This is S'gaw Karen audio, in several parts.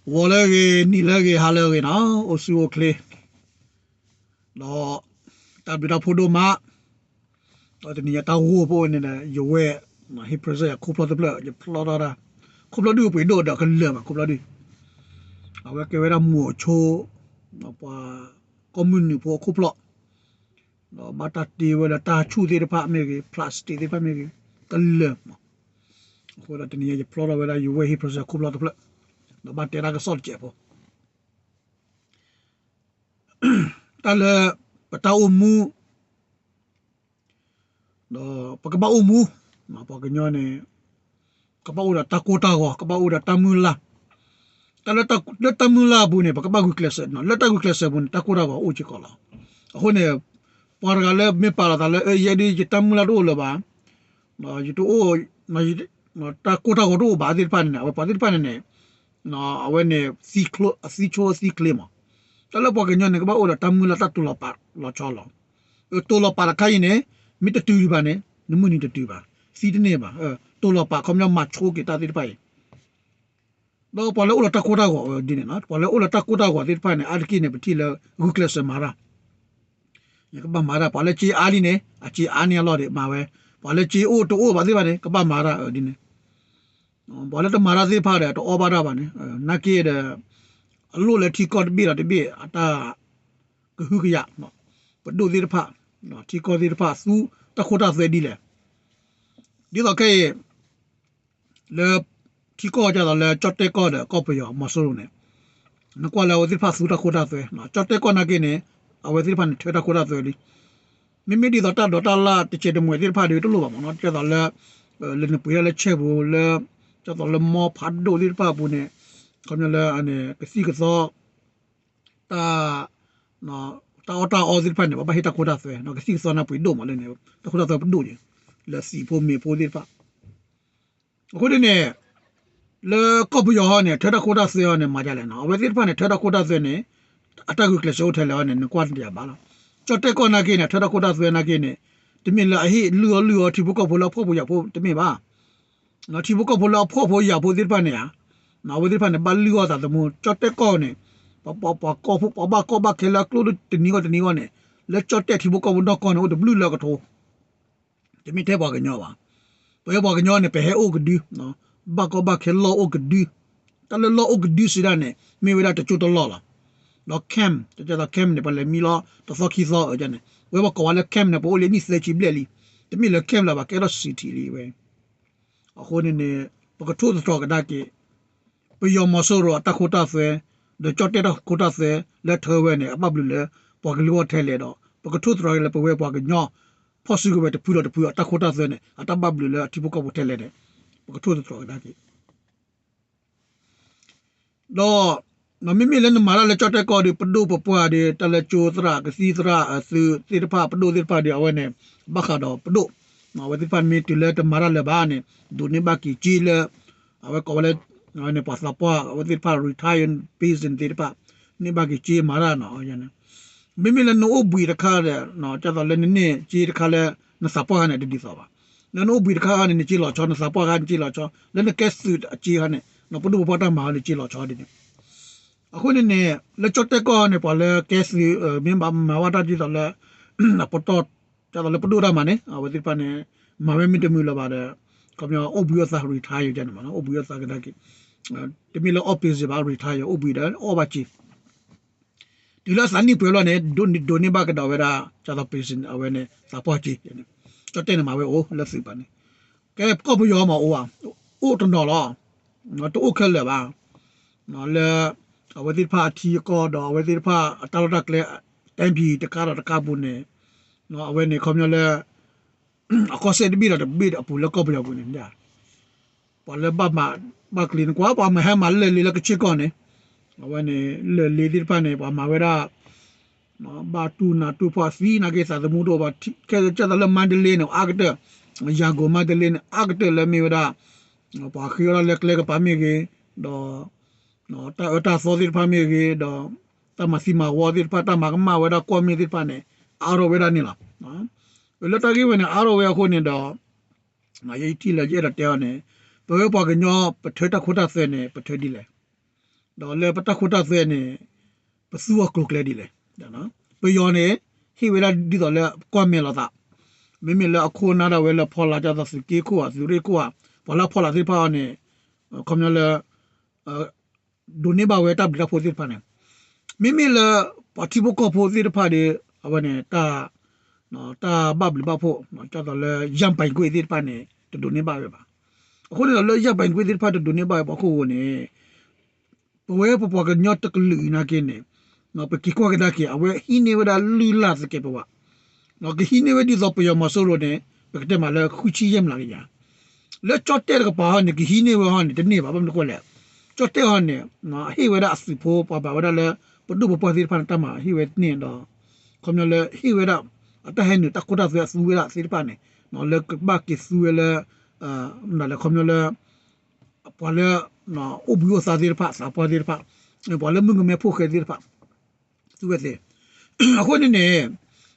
ဂီၤလၢအဂ့ၤ နံၤလၢအဂ့ၤ ဟါလၢအဂ့ၤနီၤ အိၣ်ဆူၣ်အိၣ်ချ့ ဒီး တၢ်ဘျုးတၢ်ဖှိၣ်ဒိၣ်မး ဒီးတနံၤညါတၢ်ဂီၤဖိန့ၣ် ယဝဲ ဟ့ၣ် present ယၤခိၣ်ဖျီၣ်တဖျၢၣ် ယဖျီၣ်ထီၣ်တၢ် ခိၣ်ဖျီၣ်ဒုးပှ့ၤဒိၣ်ဒီးကလၢာ်မး ခိၣ်ဖျီၣ်ဒုး အဝဲကဲဝဲဒၣ်မိၤဆိ ပှၤကိးမုၢ်နုာ်ဖိအခိၣ်ဖျီၣ် ဒီးဘၣ်တၢ်တ့ဝဲလၢတၢ်ဆူၣ်သ့ၣ်တဖၣ်မ့ၢ်ဂ့ၤ plastic သ့ၣ်တဖၣ်မ့ၢ်ဂ့ၤ ကလၢာ်မး အဃိဒီးတနံၤညါယဖျီၣ်ထီၣ်ဝဲဒၣ်ယဝဲ ဟ့ၣ် present ခိၣ်ဖျီၣ်တဖျၢၣ် ဒီးဘၣ်တဲတၢ်ကစီၣ်တစဲးဖိ တၢ်လၢ ပတၢ်အိၣ်မူ ဒီးပကဘၣ်အိၣ်မူ ပှၤကညီန့ၣ် ကဘၣ်အိၣ်ဒီးတၢ်ကိၢ်တၢ်ဂီၤ ကဘၣ်အိၣ်ဒီးတၢ်မုၢ်လၢ် တၢ်လၢ လၢတၢ်မုၢ်လၢ်အပူၤန့ၣ် ပကဘၣ်ဂုာ်ကျဲးစၢး လၢတၢ်ဂုာ်ကျဲးစၢးအပူၤန့ၣ် တၢ်ကိၢ်တၢ်ဂီၤအိၣ်စ့ၢ်ကီးလီၤ. အဃိန့ၣ် ပှၤတဂၤလၢမ့ၢ်ပာ်လီၤသးလၢ အၢ ယဲဒုး ယတၢ်မုၢ်လၢ်တအိၣ်လၢၤဘၣ် ယတအိၣ် တၢ်ကိၢ်တၢ်ဂီၤတအိၣ်ဘၣ်သ့ၣ်တဖၣ်န့ၣ် အဝဲပှၤသ့ၣ်တဖၣ်န့ၣ်န့ၣ် အဝဲန့ၣ် အသံဆိအသံချ့မး တၢ်လၢပှၤကညီန့ၣ် ကဘၣ်အိၣ်ဒီးတၢ်မုၢ်လၢ်တၢ်တိာ်လီၤပာ်လီၤဆီလီၤ. တိာ်လီၤပာ်တခါအံၤန့ၣ် မ့ၢ်တတုၤဒံးဘၣ်န့ၣ် နမုၢ်နံၤတတုၤဘၣ် သံတန့ၢ်ဘၣ် တိာ်လီၤပာ်ခီပညီမၤဆိက့ၤတၢ်သ့ၣ်တဖၣ်အံၤ ဒီးပှၤလၢအိၣ်လၢတၢ်ကိၢ်တၢ်ဂီၤဒ်န့ၣ် ပှၤလၢအိၣ်လၢတၢ်ကိၢ်တၢ်ဂီၤသ့ၣ်တဖၣ်န့ၣ် အါတက့ၢ်န့ၣ် ပထံၣ်လၢဂုာ်ကျဲးစၢးမၤတၢ် ကဘၣ်မၤတၢ် ပှၤလၢစ့အါလံန့ၣ် အစ့အါန့ၢ်အလီၢ်ဒီးမၤဝဲ ပှၤလၢစ့အိၣ်တအိၣ်ဘၣ်သ့ၣ်တဖၣ်န့ၣ် ကဘၣ်မၤတၢ်ဒ်န့ၣ် ပှၤလၢတမၤတၢ်သ့ၣ်တဖၣ်ဒီး တအီၣ်ဘၣ်တၢ်ဘၣ်န့ၣ် နာ်က့ဒီး အလိၣ်လၢထံကီၢ်တဘ့ၣ်ဒီးတဘ့ၣ် အတၢ်ကဟုကယာ် ပဒိၣ်သ့ၣ်တဖၣ် ထံကီၢ်သ့ၣ်တဖၣ်သူတၢ်ခိတၢ်သွဲဒ်လဲၣ် ဒ်သိးခဲအံၤ လၢ ထံကီၢ်ဒ်သိးလၢကၠီၣ်တဲၣ်ကီၢ်ဒီးကီၢ်ပယီၤမီၤစိရိၤန့ၣ် နကွၢ်လၢအဝဲသ့ၣ်တဖၣ်သူတၢ်ခိတၢ်သွဲ ကၠီၣ်တဲၣ်ကီၢ်နာ်က့န့ၣ် အဝဲသ့ၣ်တဖၣ်န့ၣ် ထၢတၢ်ခိတၢ်သွဲလံ မ့မ့ၢ်ဒ်သိးတၢ်ဒိးတၢ်လၢ်တစဲးတမှဲးသ့ၣ်တဖၣ်ဒီးတလိၣ်ဘၣ်မးနီၤ ဒ်သိးလၢ လၢနပှ့ၤဒၣ်လၢဆဲၣ်ပူၤလၢ ဒ်သိးလၢမီဖးဒိၣ်သ့ၣ်တဖၣ်အပူၤန့ၣ် ခီပညီလၢ ကသံၣ်ကသီ တၢ် တၢ်အီၣ်တၢ်အီသ့ၣ်တဖၣ်န့ၣ် ပဘၣ်ဟ့ၣ်တၢ်ခိတၢ်သွဲ ကသံၣ်ကသီန့ၣ်ပှ့ၤဒိၣ်မးလၢန့ၣ် တၢ်ခိတၢ်သွဲပဒိၣ်န့ၣ် လၢသံးဖိမ့ၤဖိသ့ၣ်တဖၣ် အဃိန့ၣ်န့ၣ် လၢကီၢ်ပယီၤဟီန့ၣ် ထၢတၢ်ခိတၢ်သွဲဟီန့ၣ် မၤဒ်လဲၣ်နီၤ အဝဲသ့ၣ်တဖၣ်န့ၣ် ထၢတၢ်ခိတၢ်သွဲန့ၣ် အတၢ်ဂုာ်ကျဲးစၢးအိၣ်ထဲလဲၣ်ဟီန့ၣ် နကွၢ်တယၤဘၣ်လီၤ. ကၠီၣ်တဲၣ်ကီၢ်နာ်က့န့ၣ် ထၢတၢ်ခိတၢ်သွဲနာ်က့န့ၣ် တမ့ၢ်လၢအဟ့ၣ်လုၢ်အီၣ်လုၢ်အီထံဖိကီၢ်ဖိလၢအဖှီၣ်ဖိယာ်ဖိတမ့ၢ်ဘၣ် ထံဖိကီၢ်ဖိလၢအဖှီၣ်ဖိယာ်ဖိသ့ၣ်တဖၣ်န့ၣ်ဧါ အဝဲသ့ၣ်တဖၣ်န့ၣ် ဘၣ်လုၢ်အီၣ်သးသမူ ကၠီၣ်တဲၣ်ကီၢ်န့ၣ် ပှၤကီၢ်ဖိ ပှၤဘၣ်ကီဘၣ်ခဲလၢအကျိၣ်တနံၤဂီၢ်တနံၤဂီၢ်န့ၣ် လၢကၠီၣ်တဲၣ်ထံဖိကီၢ်ဖိနီၢ်ကီၢ်န့ၣ် အိၣ်တဘျုးလၢကထိ တမ့ၢ်ထဲပှၤကညီဘၣ်. ပဝဲပှၤကညီန့ၣ် ပဟဲအိၣ်ကဒု ဘၣ်ကီဘၣ်ခဲလီၢ်အိၣ်ကဒု တၢ်လၢလီၢ်အိၣ်ကဒုစံးဒၣ်န့ၣ် မ့ၢ်ဝဲဒၣ်တကၠိတလီၢ်လီၤ. ဒီး camp တကဲသိး camp န့ၣ် ပှၤလဲၤမံလီၤတသီခံသီအၢန့ၣ် ဝဲပှၤကိးဝဲလၢ camp န့ၣ် ပအိၣ်လံနံၣ်သၢဆံဘျဲၣ်လံ. တမ့ၢ်လၢ camp လၢၤဘၣ် ကဲထီၣ် city လံဝဲ အဃိန့ၣ်န့ၣ် ပကထိၣ်သတြီၤကဒါက့ၤ ပယီၤမီၤစိရိၤအတၢ်ခိတၢ်သွဲ ဒီးကၠီၣ်တဲၣ်တၢ်ခိတၢ်သွဲလၢထၢဝဲန့ၣ် အဘၣ်ဘျုးလၢပှၤကလုာ်အဂီၢ်ထဲလဲၣ်ဒီး ပကထိၣ်သတြီၤက့ၤလၢပဝဲပှၤကညီ ဖီၣ်စုကဝဲၤတဖုဒီးတဖုအတၢ်ခိတၢ်သွဲန့ၣ် အတၢ်ဘၣ်ဘျုးလၢအထံဖိကီၢ်ဖိထဲလဲၣ်န့ၣ် ပကထိၣ်သတြီၤကဒါက့ၤ ဒီး မ့မ့ၢ်လၢနမၤတၢ်လၢကၠီၣ်တဲၣ်ကီၢ်ဒီး ပဒိၣ်ပပှၢ်ဒီး တၢ်လၢကၠိသရၣ် ကသံၣ်သရၣ် အသုးသ့ၣ်တဖၣ် ပဒိၣ်သ့ၣ်တဖၣ်ဒီး အဝဲန့ၣ် ဘၣ်ဃးဒီးပဒိၣ် အဝဲသ့ၣ်တဖၣ်မ့ၢ်တုၤလၢတမၤတၢ်လၢၤဘၣ်န့ၣ် ဒိးန့ၢ်ဘၣ်က့ၤစ့လၢ အဝဲကိးဝဲလၢ အဝဲန့ၣ် ပှၤသးပှၢ် အဝဲသ့ၣ်တဖၣ် retire pension သ့ၣ်တဖၣ် န့ၢ်ဘၣ်က့ၤစ့မၤတၢ်နီၤ မ့မ့ၢ်လၢနအိၣ်ဘှံးတခါဒီး ဒ်သိးလၢနန့ၢ်စ့တခါလၢ နသးပှၢ်ခါန့ၣ် တဒ်သိးဘၣ်. လၢနအိၣ်ဘှံးတခါခါန့ၣ် နစ့လီၤဆီ နသးပှၢ်ခါနစ့လီၤဆီ လၢနကဲသုးအစ့ခါန့ၣ် ပဒိၣ်ပပှၢ်တၢ်မၤဟီန့ၣ် စ့လီၤဆီဒ်န့ၣ် အဃိန့ၣ်န့ၣ် လၢကၠီၣ်တဲၣ်ကီၢ်န့ၣ် ပှၤလၢကဲသုး မ့ၢ်ဘၣ်မၤဝဲတၢ်ဒ်သိးလၢ အပတီၢ် ဒ်သိးလၢပဒိၣ်တၢ်မၤန့ၣ် အဝဲသ့ၣ်တဖၣ်န့ၣ် မၤဝဲမ့ၢ်တမုာ်လၢၤဘၣ်ဒီး ခီပညီအိၣ်ဘှံးအိၣ်သါ retire ယဲန့ၣ်မး အိၣ်ဘှံးအိၣ်သါကဒါက့ၤ တမ့ၢ်လၢ office ဘၣ် retire အိၣ်ဘှံးဒီးအီၣ်ဘၣ်စ့ တုၤလၢအသးနံၣ်ပှဲၤလီၤန့ၣ် ဒိးန့ၢ်ဘၣ်ကဒီးဝဲဒၣ် ဒ်သိး pension အဝဲန့ၣ် သးပှၢ်စ့ ကၠီၣ်တဲၣ်န့ၣ်မၤဝဲအိၣ်လၢသုးပၤန့ၣ် ကဲကီၢ်ပယီၤမးအိၣ်ဧါ အိၣ်တနီၤလီၤ တအိၣ်ခဲလၢာ်ဘၣ် လၢ အဝဲသ့ၣ်တဖၣ်အထံအကီၢ်ဒီးအဝဲသ့ၣ်တဖၣ်အတၢ်လီၢ်တၢ်ကျဲ တိုင်းပြည်တခါဒီးတခါအပူၤန့ၣ် အဝဲန့ၣ်ခီပညီလၢ အကီၢ်စဲၣ်တဘ့ၣ်ဒီးတဘ့ၣ်အပူၤလၢကီၢ်ပယီၤပူၤန့ၣ် ပှၤလၢဘၣ်မၤဘၣ်ကျိၤန့ၣ် ကွၢ်ပှၤမၤဟဲမၤလၢၢ်လ့လၢကဆ့ကီၢ်န့ၣ် အဝဲန့ၣ် လၢၢ်လ့သ့ၣ်တဖၣ်န့ၣ် ပှၤမၤဝဲဒၣ် ဘၣ်တူၢ်နးတူၢ်ဖှီၣ်သံနာ်က့သးသမူတအိၣ်ဘၣ် ခဲကဲသိးလၢမါဒလ့န့ၣ် အါကတၢၢ် ယၤကိာ်မါဒလ့န့ၣ် အါကတၢၢ်လၢမ့ၢ်ဝဲဒၣ် ပှၤဃ့အီၣ်ဒၣ်လၢကျဲကပၤမ့ၢ်ဂ့ၤ ဒီး တၢ်အၢတၢ်သီသ့ၣ်တဖၣ်မ့ၢ်ဂ့ၤ ဒီး တၢ်မၤသံမၤဝီသ့ၣ်တဖၣ် တၢ်မၤကမၣ်ဝဲဒၣ်ကွီၢ်မ့ၢ်သ့ၣ်တဖၣ်န့ၣ် အါထီၣ်ဝဲဒၣ်န့ၣ်လီၤ. လၢတၢ်ဂ့ၢ်ဝဲန့ၣ် အါထီၣ်ဝဲအဃိန့ၣ်ဒီး ယထံၣ်လၢယအဲၣ်ဒိးတဲအီၤန့ၣ် ပဝဲပှၤကညီပထၢတၢ်ခိတၢ်သွဲန့ၣ် ပထၢဒ်လဲၣ်. ဒီးလၢပတၢ်ခိတၢ်သွဲန့ၣ် ပသူအီၤကျိၤကျဲဒ်လဲၣ်. ပယီၤန့ၣ် ဟ့ၣ်ဝဲဒၣ်ဒ်သိးလၢကွၢ်မဲာ်လိာ်သး, မ့မ့ၢ်လၢအခိၣ်နၢ်ဒၣ်ဝဲလၢဖီလာ်ဒ်သိးသုးက့ခိၣ်ဧါ သုးရ့ၣ်ခိၣ်ဧါ, ပှၤလၢအဖီလာ်သ့ၣ်တဖၣ်အံၤန့ၣ် ခီပညီလၢ ဒိးန့ၢ်ဘၣ်ဝဲတၢ်ဘျုးတၢ်ဖှိၣ်သ့ၣ်တဖၣ်န့ၣ်, မ့မ့ၢ်လၢ ပှၤထံဖိကီၢ်ဖိသ့ၣ်တဖၣ်ဒီး အဝဲန့ၣ် တၢ်ဘၣ်ဘျုးဘၣ်ဖှိၣ် ဒ်သိးလၢ ယၣ်ပၣ်ကွ့ၢ်သ့ၣ်တဖၣ်န့ၣ် တဒိးန့ၢ်ဘၣ်ဝဲဘၣ်. အဃိန့ၣ်ဒီးလၢ ယၣ်ပၣ်ကွ့ၢ်သ့ၣ်တဖၣ်တဒိးန့ၢ်ဘၣ်ဝဲပှၤခိၣ်ဃိန့ၣ် ပဝဲပပှၤကညီတကလုာ်အံၤနာ်က့န့ၣ် ပက့ၤကွၢ်ကဒါက့ၤ အဝဲဟံးန့ၢ်ဝဲဒၣ်လုၢ်လၢ်သကဲးပဝး, ကဟံးန့ၢ်ဝဲဒ်သိးပယီၤမီၤစိရိၤန့ၣ် ပကတဲမးလၢဃုဆံယဲၢ်မျးကယၤ, လၢကၠီၣ်တဲၣ်တကပၤဟီန့ၣ် ကဟံးန့ၢ်ဝဲဟီန့ၣ် တန့ၢ်ဘၣ် ဘၣ်မနုၤအဃိလဲၣ်, ကၠီၣ်တဲၣ်ဟီန့ၣ် ဟ့ၣ်ဝဲဒၣ်အသုးဖိ ပှၤဘၣ်ဝဲဒၣ်လၢ ပဒိၣ်ပပှၢ်သ့ၣ်တဖၣ်န့ၣ် တၢ်မၤဟ့ၣ်ဝဲတန့ၢ်ဒီး ခီပညီလၢဟ့ၣ်ဝဲဒၣ် အတၢ်ဟဲနုာ်တၢ်ခိတၢ်သွဲအသူဝဲဒၣ်သ့ၣ်တဖၣ်န့ၣ် လၢကဘၣ်က့ၤသူဝဲလၢ မနုၤလဲၣ် ခီပညီလၢ ပှၤလၢ အိၣ်ဘှံးအိၣ်သါသ့ၣ်တဖၣ် သးပှၢ်သ့ၣ်တဖၣ် ပှၤလၢမုၣ်ကမဲဖိဃဲသ့ၣ်တဖၣ် သူဝဲသ့ၣ်. အဃိန့ၣ်န့ၣ်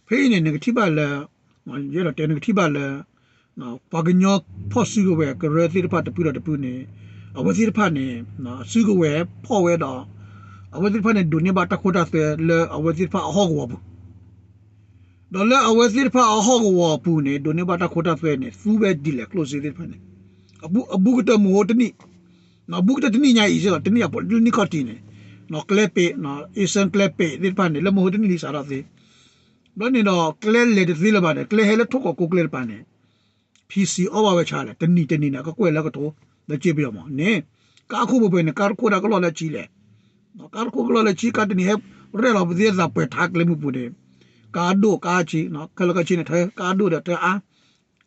ဖဲအံၤန့ၣ် နကထံၣ်ဘၣ်လၢ ယအဲၣ်ဒိးတဲနကထံၣ်ဘၣ်လၢ ပှၤကညီဖီၣ်စုကဝဲၤကရၢသ့ၣ်တဖၣ်တဖုဒီးတဖုန့ၣ် အဝဲသ့ၣ်တဖၣ်န့ၣ် စုကဝဲၤဖီၣ်ဝဲဒီး အဝဲသ့ၣ်တဖၣ်န့ၣ် ဒိးန့ၢ်ဘၣ်တၢ်ခိတၢ်သွဲလၢအဝဲသ့ၣ်တဖၣ်အဟီၣ်ကဝီၤပူၤ ဒီးလၢအဝဲသ့ၣ်တဖၣ်အဟီၣ်ကဝီၤအပူၤန့ၣ် ဒိးန့ၢ်ဘၣ်တၢ်ခိတၢ်သွဲန့ၣ် သူဝဲဒ်လဲၣ်ကျိၣ်စ့သ့ၣ်တဖၣ်န့ၣ် အဘူးကတၢၢ်မုၢ်ဟိတနံၣ်, ဘူးကတၢၢ်တနံၣ်ညါအံၤစ့ၢ်ကီး တနံၣ်အပူၤလၢနံၣ်ခီၣ်ထံးန့ၣ် ကျဲပ့း အ့စၢၣ်ကျဲပ့းသ့ၣ်တဖၣ်န့ၣ် လၢမုၢ်ဟိတနံၣ်လံစးထီၣ်သ့, ဘျီန့ၣ်ဒီး ကျဲလဲၤတသ့လၢၤဘၣ်န့ၣ် ကျဲဟဲလၢထိၣ်ကီးကိးကျဲတပၤန့ၣ် ဖံစံး အီၣ်ဘၣ်ဝဲဆါလဲၣ် တနံၤတနံၤန့ၣ် အကကွဲၢ်လၢကထိ လၢက့ပယီၤမးန့ၣ် ကါခိၣ်ပှဲၤပှဲၤန့ၣ် ကါတခိၣ်ဒၣ်ကလီၢ်လၢဆံလဲၣ် ကါတခိၣ်ကလီၢ်လၢဆံ ကါတနံၤဟဲရဲၣ်လီၤပသ့အသးပှဲၤထါကျဲမုၢ်ပူၤန့ၣ် ကါဒိၣ်ကါဆံး ခဲလၢာ်ခဲဆ့န့ၣ်ထၢ ကါဒိၣ်ဒီးထၢအါ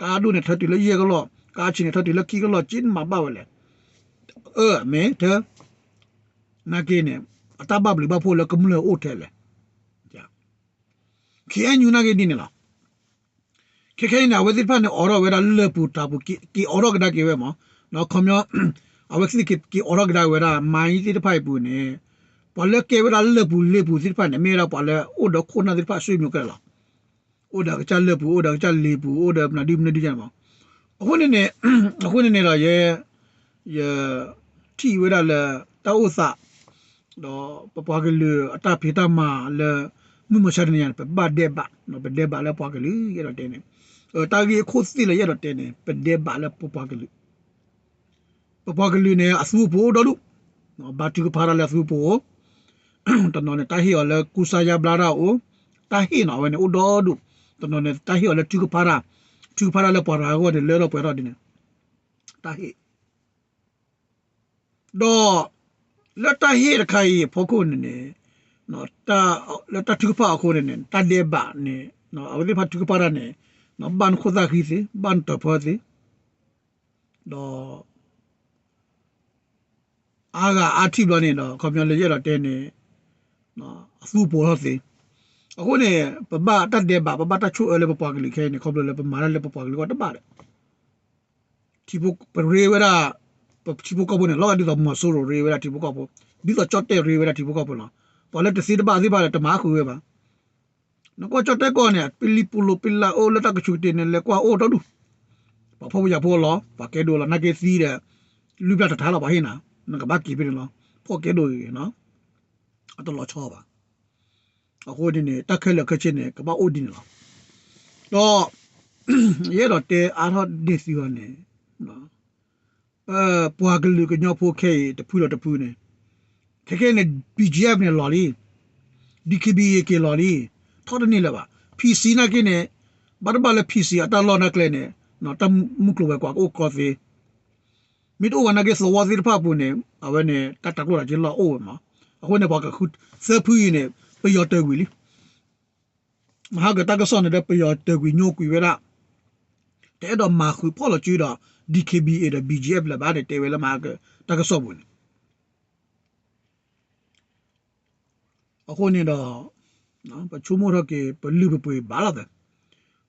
ကါဒိၣ်န့ၣ်ထၢတုၤလၢယဲၢ်ကလီၢ် ကါဆံးန့ၣ်ထၢတုၤလၢခံကလီၢ် က့နမၤဘၣ်ဝဲလဲၣ် အၢ မ့ၢ်ထၢ နာ်က့န့ၣ် အတၢ်ဘၣ်ဘျုးဘၣ်ဖှိၣ်လၢကမျၢၢ်အိၣ်ထဲလဲၣ် ခ့ၣ်အဲၣ်ယူၣ်နာ်က့ဒ်န့ၣ်လီၤ. ခဲခဲအံၤန့ၣ် အဝဲသ့ၣ်တဖၣ်န့ၣ် အိးထီၣ်ဝဲဒၣ်လၢၢ်ပူၤတၢ်ပူၤ က့ၤအိးထီၣ်ကဒါက့ၤဝဲမး ခီပညီ အဝဲသ့ၣ်က့ၤအိးထီၣ်ကဒါဝဲဒၣ် မၤအံၤသ့ၣ်တဖၣ်အံၤပူၤန့ၣ် ပှၤလၢကဲဝဲဒၣ်လၢၢ်ပူၤလ့ပူၤသ့ၣ်တဖၣ်န့ၣ် မ့ၢ်ဝဲဒၣ်ပှၤလၢအိၣ်ဒီးခိၣ်နၢ်သ့ၣ်တဖၣ် ဆွေမျိုးကဲလီၤ အိၣ်ဒီးကစၢ်လၢၢ်ပူၤ အိၣ်ဒီးကစၢ်လ့ပူၤ အိၣ်ဒီးမနုၤဒုမနုၤဒုန့ၣ်မး အဃိန့ၣ်န့ၣ် အဃိန့ၣ်န့ၣ်ဒီးယဲ ယ ထံၣ်ဝဲဒၣ်လၢ တၢ်အိၣ်သး ဒီးပပှၤကလုာ်အတၢ်ဖံးတၢ်မၤလၢ မုၢ်မဆါတနံၤညါန့ၣ် ပဘၣ်ဒဲးဘး ပဒဲးဘးလၢပှၤကလုာ် ယအဲၣ်ဒိးတဲန့ၣ် တၢ်ဂ့ၢ်အခိၣ်သ့ၣ်လၢယအဲၣ်ဒိးတဲန့ၣ် ပဒဲးဘးလၢပပှၤကလုာ် ပပှၤကလုာ်န့ၣ် အသူအပူၤအိၣ်ဒီဒူၣ် ဘါထုကဖၣ်တၢ်လၢအသူအပူၤအိၣ် တနီၤန့ၣ် တၢ်ဟ့ၣ်အီၤလၢကူစါယါဘျါတၢ်အိၣ် တၢ်ဟ့ၣ်နီၤအဝဲန့ၣ်အိၣ်ဒီဒူၣ် တနီၤန့ၣ် တၢ်ဟ့ၣ်အီၤလၢထုကဖၣ်တၢ် ထုကဖၣ်တၢ်လၢပှၤတဂၤအဂီၢ်န့ၣ် လၢထီၣ်ပှဲၤထီၣ်ဒ်န့ၣ် တၢ်ဟ့ၣ် ဒီး လၢတၢ်ဟ့ၣ်တခါအံၤအဖီခိၣ်န့ၣ်န့ၣ် လၢတၢ်ထုကဖၣ်အဃိန့ၣ်န့ၣ် တၢ်ဒဲးဘးန့ၣ် အဝဲသ့ၣ်တဖၣ်ထုကဖၣ်တၢ်န့ၣ် ဘၣ်နခိၣ်သၣ်ဃံသ့ ဘၣ်နတၢၤဖၢသ့ ဒီး အါဂၤအါထံၣ်ဘျီန့ၣ်ဒီး ခီပညီလၢယအဲၣ်ဒိးတဲန့ၣ် အသူအပူၤထီၣ်သ့ အဃိန့ၣ် ပဘၣ်တၢ်ဒဲးဘး ပဘၣ်တၢ်ဆိၣ်အၢလၢပပှၤကလုာ်ခဲအံၤန့ၣ် ခီဖျိလၢပမၤတၢ်လၢပပှၤကလုာ်အဂီၢ်တဘၣ်ဒီး ထံဖိ ပရ့ဝဲဒၣ် ပထံဖိကီၢ်ဖိန့ၣ် လီၤဂာ်ဒ်သိးမီၤစိရိၤရ့ဝဲဒၣ်ထံဖိကီၢ်ဖိ ဒ်သိးကၠီၣ်တဲၣ်ရ့ဝဲဒၣ်ထံဖိကီၢ်ဖိလီၤ. ပှၤလၢတသ့တဘၣ်သ့ၣ်တဖၣ်ဒီး တမၤဃုာ်ဝဲဘၣ်. နကွၢ်ကၠီၣ်တဲၣ်ကီၢ်န့ၣ် ပလံၤပူၤလိာ်ပလံၤအိၣ်လၢတၢ်ကဆူးကတ့ၢ်န့ၣ် လဲၤကွၢ်အိၣ်ဒီဒူၣ်, ပှၤဖှီၣ်ဖိယာ်ဖိလီၤ, ပှၤကဲဒိၣ်လီၤ, နာ်က့သံဒီး လွံၢ်ဘျၣ်တထါလီၤ ပှၤဟ့ၣ်နၤ, နကဘၣ်က့ၤဖဲန့ၣ်လီၤ, ဖှီၣ်ကဲဒိၣ်ဂ့ၤဂ့ၤနီၤ, အတလီၤဆီဘၣ်. အဃိန့ၣ်န့ၣ် တၢ်ခဲလၢာ်ခဲဆ့န့ၣ် ကဘၣ်အိၣ်ဒ်န့ၣ်လီၤ. ဒီး ယအဲၣ်ဒိးတဲအါထီၣ်န့ၢ်သုအီၤန့ၣ် ပပှၤကလုာ်ကညီဖိခဲအံၤ တဖုဒီးတဖုန့ၣ် ခဲခဲန့ၣ် ဘီၣ်ကၠီၣ်အ့ၣ် န့ၣ်လီၤလံ, ဒံၣ်ခ့ဘံၣ်အ့ၣ် က့ၤလီၤလံ, ထီၣ်တန့ၢ်လၢၤဘၣ်. ဖံစံနာ်က့န့ၣ် ဘၣ်တဘၣ်လၢဖံစံအတၢ်လီၢ်တၢ်ကျဲန့ၣ် တၢ်မုၢ်ကျိၤဝဲၤကွာ်ကအိၣ်ကီသ့, မ့ၢ်တအိၣ်ဘၣ်နာ်က့သဝီသ့ၣ်တဖၣ်အပူၤန့ၣ် အဝဲန့ၣ် တၢ်တၤကျိၣ်တၤစ့လီၢ်အိၣ်ဝဲမး. အဃိန့ၣ် ပှၤကဃုသၢဖုအံၤန့ၣ် ပယီၤတၢၤကွံာ်လံ မဟါကတၢ်ကစီၣ်န့ၣ်ဒီး ပယီၤတၢၤကွံာ်ညိကွံာ်ဝဲဒၣ်, တအဲၣ်ဒိးမၤဃုာ်ဖီၣ်လီၤစုဒီး ဒံၣ်ခ့ဘံၣ်အ့ၣ် ဒီး ဘီၣ်ကၠီၣ်အ့ၣ် လၢၤဘၣ်န့ၣ် တဲဝဲလၢမဟါကတၢ်ကစီၣ်ပူၤန့ၣ် အဃိန့ၣ်ဒီး ပဆိကမိၣ်ထီၣ်က့ၤ ပလုၢ်ပပှ့ၤဘၣ်လီၤသး.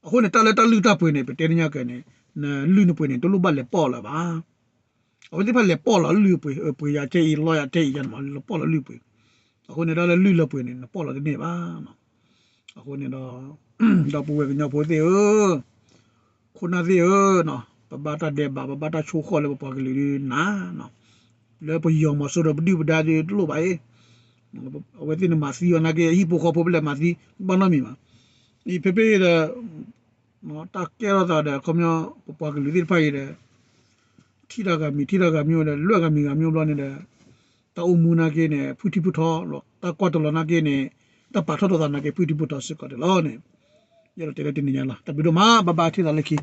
အဃိန့ၣ် တၢ်လၢတၢ်လုၢ်တၢ်ပှ့ၤန့ၣ် ပတဲနညါက့ၤန့ၣ် နလုၢ်နပှ့ၤန့ၣ် တလိၣ်ဘၣ်လဲၤပီၣ်လၢၤဘၣ်. အဝဲသ့ၣ်တဖၣ်လဲၤပီၣ်လီၤလုၢ်ပှ့ၤ, ပှ့ၤယၤထဲအံၤ လီယၤထဲအံၤယၤန့ၣ်မး လဲၤပီၣ်လီၤလုၢ်ပှ့ၤ. အဃိန့ၣ် တၢ်လၢလုၢ်လၢပှ့ၤန့ၣ် နပီၣ်လီၤတန့ၢ်ဘၣ်. အဃိန့ၣ်ဒီး ဒီပုၢ်ဝဲၢ်ကညီဖိသ့ၣ်ဧၢ, ခိၣ်နၢ်သ့ၣ်ဧၢ, ပဘၣ်တၢ်ဒဲးဘး ပဘၣ်တၢ်ဆိၣ်ဃီၣ်လၢပပှၤကလုာ်ဒုးနၤ လၢပယီၤမီၤစိရိၤပဒုၣ်ပဒါဒုးတလိၣ်ဘၣ်အံၤ, အဝဲသ့ၣ်န့ၣ်မၤသံအီၤနာ်က့ အဟံၣ်ဖိဃီဖိဖဲလဲၣ်မၤသံ ဘၣ်နီတမံၤဘၣ်. အံၤဖဲဖဲဒီး တၢ်ကဲထီၣ်သးဒီး ခီပညီ ပပှၤကလုာ်သ့ၣ်တဖၣ်အံၤဒီး ထံၣ်တၢ်ဂၤမံၤ ထံၣ်တၢ်ဂၤမံၤဒီး လွဲၢ်ဂၤမံၤဂၤမံၤဘျီန့ၣ်ဒီး တၢ်အိၣ်မူနာ်က့န့ၣ် ဖုၣ်ထံဖုၣ်ထီလီၤ, တၢ်ကွၢ်တလီၤနာ်က့န့ၣ် တၢ်ပာ်ထီၣ်ထီၣ်သးနာ်က့ ဖုၣ်ထံဖုၣ်ထီစ့ၢ်ကီးန့ၣ်လီၤန့ၣ်. ယအဲၣ်ဒိးတဲလၢတနံၤညါလီၤ. တၢ်ဘျုးဒိၣ်မး ဘၣ်ဘၣ် ထံၣ်သးလၢခံ